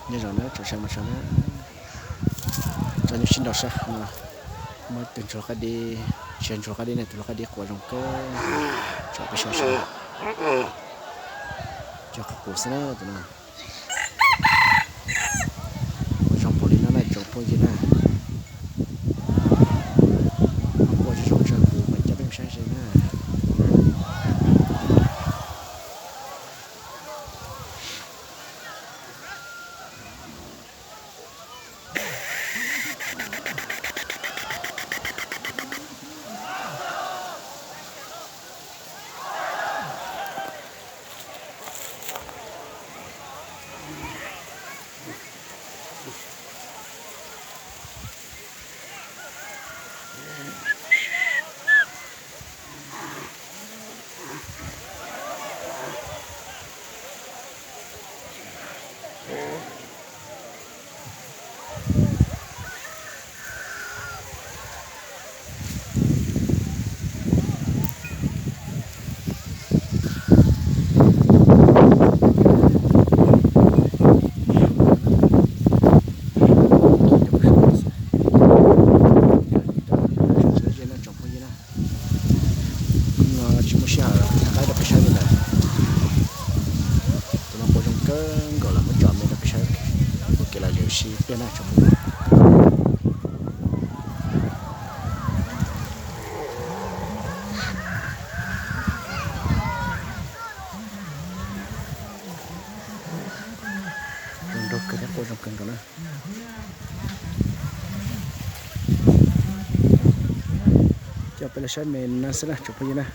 Nyob zoo na, tsoom saib mus saib na, tsoom nyuj sib nraus saib no, muaj ib tug ntsuag qaib dib, tsis yog ntsuag qaib dib ne, tus hlub qaib dib quas zoo kawg, tsom peb saib saib, cov qab qus xwb na tus no. Quas zoo npaum li no na tsoom phooj ywg na. Quas zoo zoo tsawg kuv mam coj peb mus saib ze na. Tsoom phooj ywg na, hnub no tsis muaj sij hawm thaij qaib rau peb saib li ntawd. Tus no quas zoo kawg nkaus lawm, muab tsom me rau peb saib ua kev lom zem ua si pliag na tsoom phooj ywg. Zoo nraug kawg thiab quas zoo kawg nkaus na. Coj peb los saib me no xwb na tsoom phooj ywg na.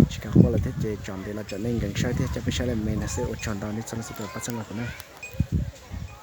Tsis kam quaj lawm thiab ces tsom ntev los tsom nej nkees saib thiab, coj peb saib me no xwb, ua tsaug ntau nej txhua leej txhua tus pab txhawb nqa kuv na.